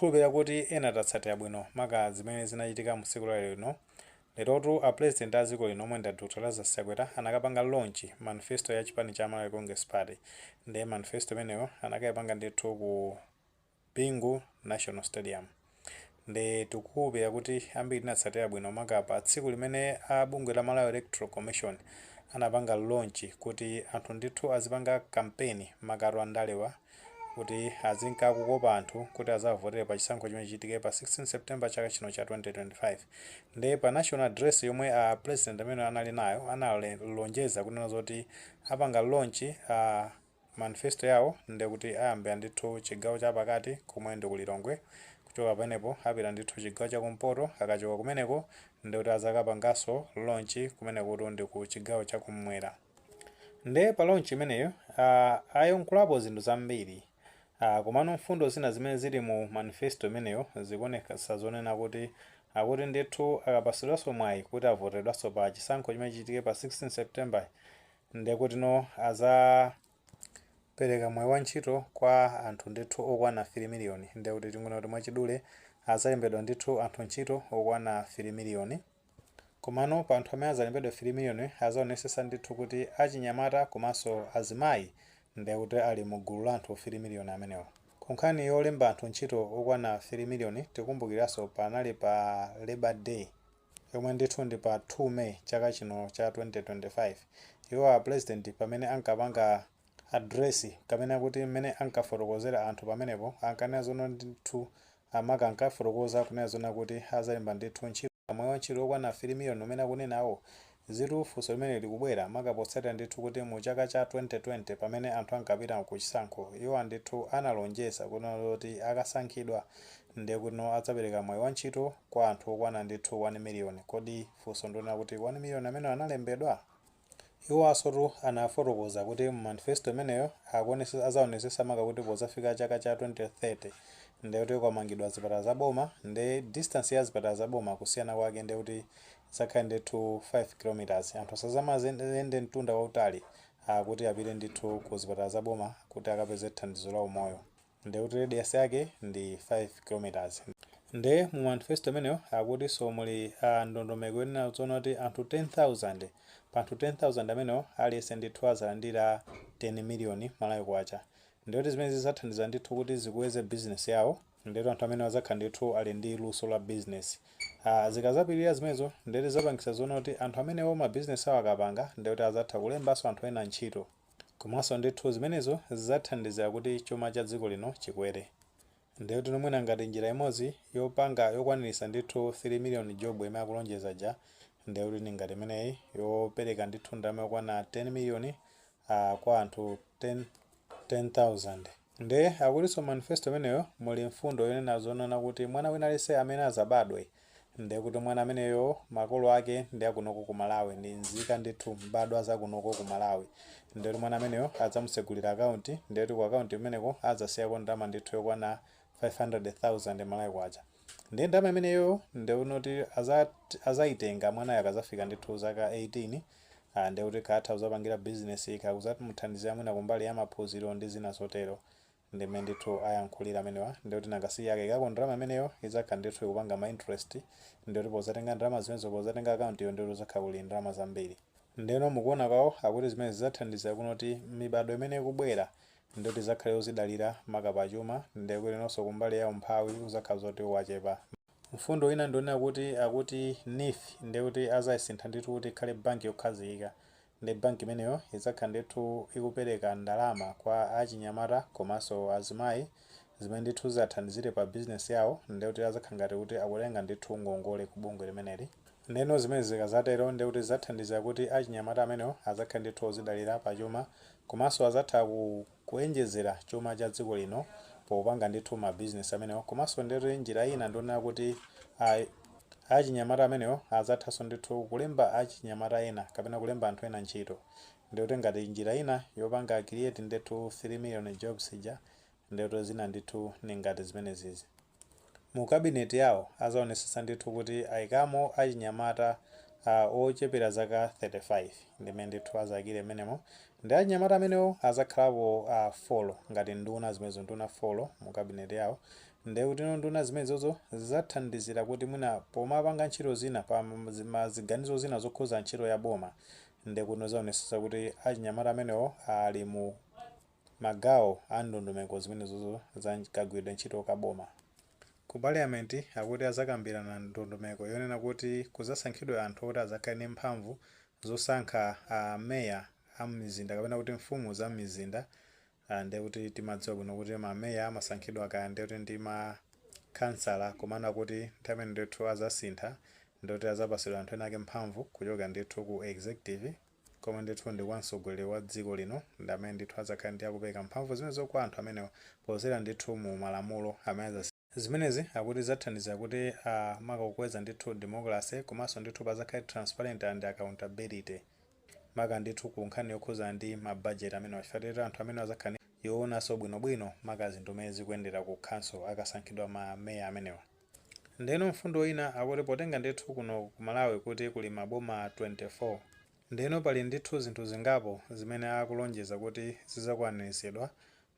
Ndikukhulupirira kuti ena tatsatira bwino maka zimene zinachitika mu tsiku la lero lino. Lerotu a President a dziko lino, omwe ndi Dr Lazarus Chakwera, anakapanga launch manifesto ya chipani cha Malawi Congress Party. Ndiye manifesto imeneyo anakayipanga ndithu ku Bingu National Stadium. Ndi tikukhulupirira kuti ambiri tinatsatira bwino maka pa tsiku limene a bungwe la Malawi Electoral Commission anapanga launch kuti anthu ndithu azipanga campaign, makatu andalewa, kuti azinka kukopa anthu kuti azavotere pa chisankho chimene chichitike pa 16 September chaka chino cha 2025. Ndi pa national address yomwe a President amene anali nayo, analonjeza kunena zoti apanga launch a manifesto yawo, ndi kuti ayambira ndithu chigawo chapakati komwe ndi ku Lilongwe. Kuchoka pamenepo apita ndithu chigawo chakumpoto. Akachoka kumeneko, ndi kuti azakapanganso launch kumeneko ndi ku chigawo chakummwera. Nde pa launch imeneyo ayankhulapo zinthu zambiri, komano mfundo zina zimene zili mu manifesto imeneyo zikuoneka zonena kuti akuti ndithu akapasidwanso mwayi kuti avoteredwanso pa chisankho chimene chichitike pa 16 September, ndekuti no azapereka mwayi wa ntchito kwa anthu ndithu okwana 3 miliyoni. Ndekuti tingonena kuti mwachidule azalembedwa ndithu anthu ntchito okwana 3 miliyoni. Komano pa anthu amene azalembedwa 3 miliyoni, azaonesesa ndithu kuti achinyamata komanso azimayi ndekuti ali mu gulu la anthu 3 miliyoni amenewo. Ku nkhani yolemba anthu ntchito okwana 3 miliyoni, tikumbukiranso panali pa Labor Day yomwe ndithu ndi pa 2 May chaka chino cha 2025. Iwo a President pamene ankapanga address, kapena kuti mmene ankafotokozera anthu pamenepo, ankanena zono ndithu amaka ankafotokoza kunena zona kuti azalemba ndithu ntchito, mwayi wa ntchito okwana 3 miliyoni umene akunenawo. Zitu funso limene likubwera maka potsatira ndithu kuti mu chaka cha 2020, pamene anthu ankapita ku chisankho, iwo ndithu analonjeza kunena kuti akasankhidwa, ndiye kuti no adzapereka mwayi wa ntchito kwa anthu okwana ndithu 1 miliyoni. Kodi funso ndionena kuti 1 miliyoni amene analembedwa? Iwo asotu anafotokoza kuti mu manifesto imeneyo azaonesesa maka kuti pozafika chaka cha 2030, ndiye kuti kwamangidwa zipatala za boma, ndi distance ya zipatala za boma kusiyana kwake ndiye kuti zakhale ndithu 5 km. Anthu asazamazende mtunda wautali kuti apite ndithu ku zipatala za boma kuti akapeze thandizo la umoyo. Ndiye kuti radius yake ndi 5 km. Nde mu manifesto imeneyo akutinso muli ndondomeko yonena zoona kuti anthu 10,000, pa anthu 10,000 amenewo aliyense ndithu azalandira 10 miliyoni Malawi kwacha. Ndiye kuti zimene zidzathandiza ndithu kuti zikweze business yawo. Ndiye anthu amene azakhala ndithu ali ndi luso la business, zikazapirira zimenezo, ndiye zapangisa zoona kuti anthu amenewo ma business awo akapanga, ndiye kuti azatha kulembanso anthu ena ntchito. Komanso ndithu zimenezo zidzathandizira kuti chuma cha dziko lino chikwere. Ndiye kuti mwina ngati njira imodzi yopanga yokwanirisa ndithu 3 million job imene akulonjeza ja, ndiye kuti ni ngati imeneyi yopereka ndithu ndalama yokwana 10 million kwa anthu 10 10,000. Nde akutinso manifesto imeneyo muli mfundo yonena zonena kuti mwana wina aliyense amene azabadwe, ndiye kuti mwana ameneyo makolo ake ndi akunoko ku Malawi, ndi nzika ndithu, mbadwa zakunoko ku Malawi, ndiye kuti mwana ameneyo adzamutsegulira akaunti. Ndiye kuti ku akaunti imeneko adzasiyako ndalama ndithu yokwana 500,000 Malawi kwacha. Ndiye ndalama imeneyo ndiye kuti azayitenga mwanayo akazafika ndithu zaka 18. Ndiye kuti katha kuzapangira business, kakuzamuthandizira mwina kumbali ya maphunziro ndi zina zotero. Ndimene ndithu ayankhulira amenewa. Ndiye kuti nangasi yake kako ndalama imeneyo idzakhala ndithu ikupanga ma interest. Ndiye kuti pozatenga ndalama zimenezo, pozatenga akaunti iyo, ndiye kuti uzakhala kuli ndalama zambiri. Ndeno mukuona kwawo akuti zimene zidzathandizira kunoti mibado imene ikubwera ndiye kuti izakhale yozidalira maka pachuma. Ndiye kuti nonso kumbali ya umphawi uzakhala zoti wachepa. Mfundo ina ndionena kuti akuti NEEF ndiye kuti azayisintha ndithu kuti ikhale banki yokhazikika. Ndi banki imeneyo idzakhala ndithu ikupereka ndalama kwa achinyamata komanso azimayi, zimene ndithu zidzathandizire pa business yawo. Ndiye kuti azakhala ngati kuti akutenga ndithu ngongole ku bungwe limeneli. Ndeno zimene zikazatero, ndiye kuti zidzathandizira kuti achinyamata amenewo azakhale ndithu ozidalira pachuma, komanso azatha kuenjezera chuma cha dziko lino popanga ndithu ma business amenewo. Komanso ndiye kuti njira ina ndionena kuti achinyamata amenewo azathanso ndithu kulemba achinyamata ena kapena kulemba anthu ena ntchito. Ndiye kuti ngati njira ina yopanga create ndithu 3 million jobs ija, ndiye kuti zina ndithu ni ngati zimenezizi. Mu cabinet yawo azaonesesa ndithu kuti ayikamo achinyamata ochepera zaka 35. Ndimene ndithu azayikire mmenemo. Ndi achinyamata amenewo azakhalapo 4 ngati nduna zimenezo, nduna 4 mu cabinet yawo. Ndiye kuti no nduna zimenezozo zidzathandizira kuti mwina pomapanga ntchito zina pa ziganizo zina zokhuza ntchito ya boma, ndiye kuti zaonetsetsa kuti achinyamata amenewo ali mu magawo a ndondomeko zimenezozo za kagwiridwe ntchito ka boma. Ku parliament akuti azakambirana ndondomeko yonena kuti kuzasankhidwe anthu oti azakhale ndi mphamvu zosankha a meya a m'mizinda kapena kuti mfumu za m'mizinda. Ndiye kuti timadziwa bwino kuti mameya amasankhidwa kaya ndiye kuti ndi makhansala, komano akuti nthawi imene ndithu azasintha, ndikuti azapasidwa anthu ena ake mphamvu kuchoka ndithu ku executive, komwe ndithu ndi kwa mtsogoleri wa dziko lino, ndi amene ndithu azakhale ndi akupereka mphamvu zimenezo kwa anthu amenewo pozera ndithu mu malamulo amene. Zimenezi akuti zathandiza kuti maka kukweza ndithu democracy, komanso ndithu pazakhale transparent and accountability, maka ndithu ku nkhani yokhuzana ndi mabajeti amene, chifukwa anthu amene azakhala yoonanso bwinobwino maka zinthu zimene zikuyendera ku council akasankhidwa ma meya amenewa. Ndeno mfundo ina akuti potenga ndithu kuno ku Malawi kuti kuli maboma 24, ndeno pali ndithu zinthu zingapo zimene akulonjeza kuti zizakwaniritsidwa,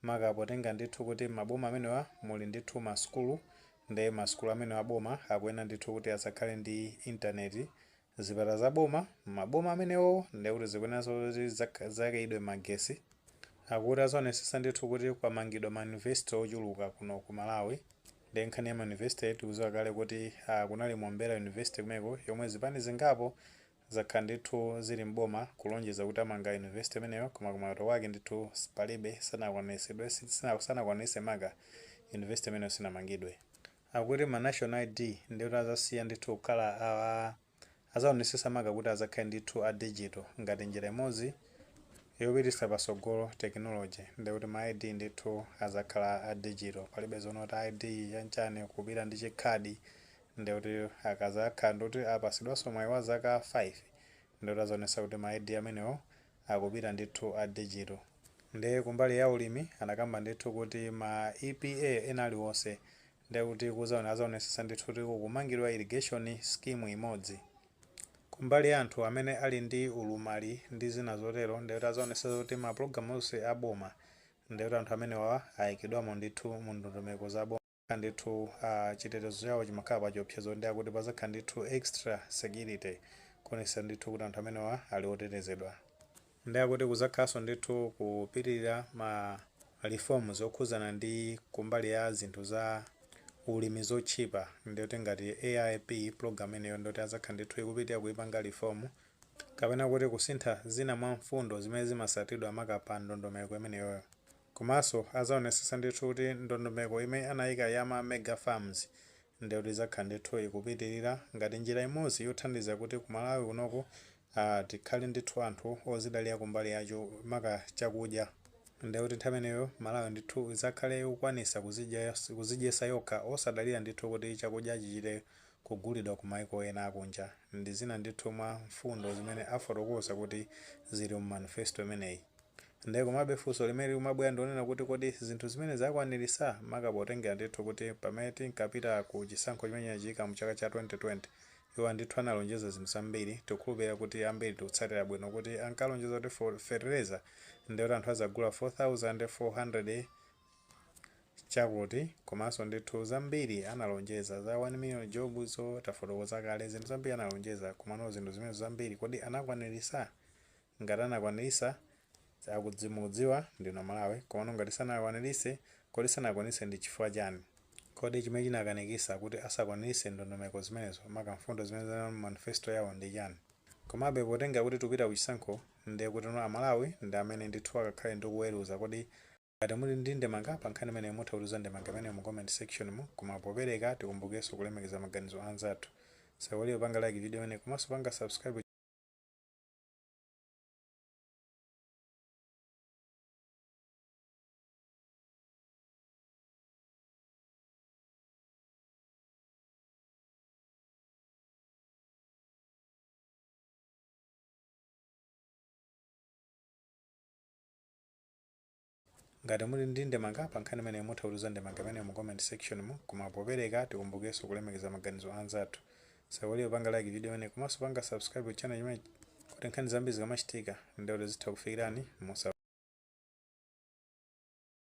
maka potenga ndithu kuti maboma amenewa muli ndithu masukulu, ndi masukulu amenewa aboma akuyenera ndithu kuti azakhale ndi intaneti. Zipatala za boma maboma amenewo ndekuti zikuyeneranso kuti zakayidwe magesi. Akuti azaonetsetsa ndithu kuti kwamangidwa ma university ochuluka kuno ku Malawi. Ndi nkhani ya ma university tikudziwa kale kuti kunali Mombera University kumeko, yomwe zipani zingapo zakhala ndithu zili mboma kulonjeza kuti amanga university imeneyo, koma kumapeto kwake ndithu palibe, sanakwaniritsidwe, sanakwaniritse, maka university imeneyo sinamangidwe. Akuti ma national ID ndikuti azasiya ndithu kukhala azaonetsetsa maka kuti azakhale ndithu a digital ngati njira imodzi yopititsa patsogolo technology. Ndikuti ma ID ndithu azakhala a digital, palibe zonoti ID yanchani kupita ndi chikhadi. Ndikuti akazakhala ndikuti apasidwanso mwayi wa zaka 5, ndikuti azaonetsa kuti ma ID amenewo akupita ndithu a digital. Ndi kumbali ya ulimi anakamba ndithu kuti ma EPA ena aliwonse, ndikuti kuzaona azaonetsetsa ndithu kuti kukumangidwa irrigation scheme imodzi. Kumbali ya anthu amene ali ndi ulumali ndi zina zotero, ndikuti azaonetsetsa kuti ma program onse aboma, ndikuti anthu amenewa ayikidwamo ndithu mu ndondomeko za boma ndithu. Chitetezo chawo chimakhala pa chiopsezo, ndi akuti pazakhala ndithu extra security kuonetsa ndithu kuti anthu amenewa ali otetezedwa. Ndi akuti kuzakhalanso ndithu kupitirira ma reforms okhuzana ndi kumbali ya zinthu za ulimi zotchipa, ndikuti ngati AIP program imeneyo, ndikuti azakhala ndithu ikupitirira kuipanga reform kapena kuti kusintha zina mwa mfundo zimene zimasatidwa maka pa ndondomeko imeneyoyo. Komanso azaonetsetsa ndithu kuti ndondomeko imene anayika ya ma mega farms, ndikuti izakhala ndithu ikupitirira ngati njira imodzi yothandiza kuti ku Malawi kunoku tikhale ndithu anthu ozidalira kumbali yacho maka chakudya. Ndikuti nthawi imeneyo Malawi ndithu izakhale ikukwanisa kuzidyesa yokha, osadalira ndithu kuti chakudya chichite kugulidwa ku maiko ena akunja. Ndi zina ndithu mwa mfundo zimene afotokoza kuti zili mu manifesto imeneyi. Ndiye komabe funso limene limabwera ndionena kuti kodi zinthu zimene zakwanirisa, maka potengera ndithu kuti pamene tinkapita ku chisankho chimene chinachitika mu chaka cha 2020, iwo ndithu analonjeza zinthu zambiri. Tikukhulupirira kuti ambiri tikutsatira bwino kuti ankalonjeza kuti fertilizer ndikuti anthu azagula 4400 chakuti, komanso ndithu zambiri analonjeza za 1 million jobs, tafotokoza kale zinthu zambiri analonjeza. Komano zinthu zimene zambiri kodi anakwanirisa? Ngati anakwanirisa, akudzimudziwa ndino Malawi. Komano ngati sanakwanirise, kodi sanakwanise ndi chifukwa chani? Kodi chimene chinakanikisa kuti asakwanirise ndondomeko zimenezo, maka mfundo zimene zili mu manifesto yawo, ndi chani? Komabe potenga kuti tikupita kuchisankho, ndiye kuti no Amalawi ndi amene ndithu akakhale ndi kuweruza. Kodi ngati muli ndi ndemanga pa nkhani imene, mutha kutiuza ndemanga imene mu comment section mu. Koma popereka tikumbukenso kulemekeza maganizo anzathu. Sawaliyo panga like video imene, komanso panga subscribe. Ngati muli ndi ndemanga pa nkhani imene, mutha kutiuza ndemanga imene mu comment section mu. Koma popereka tikumbukenso kulemekeza maganizo anzathu. Sawaliyo panga like video imene, komanso panga subscribe channel imene, kuti nkhani zambiri zikamachitika ndikuti zitha kufikirani musa.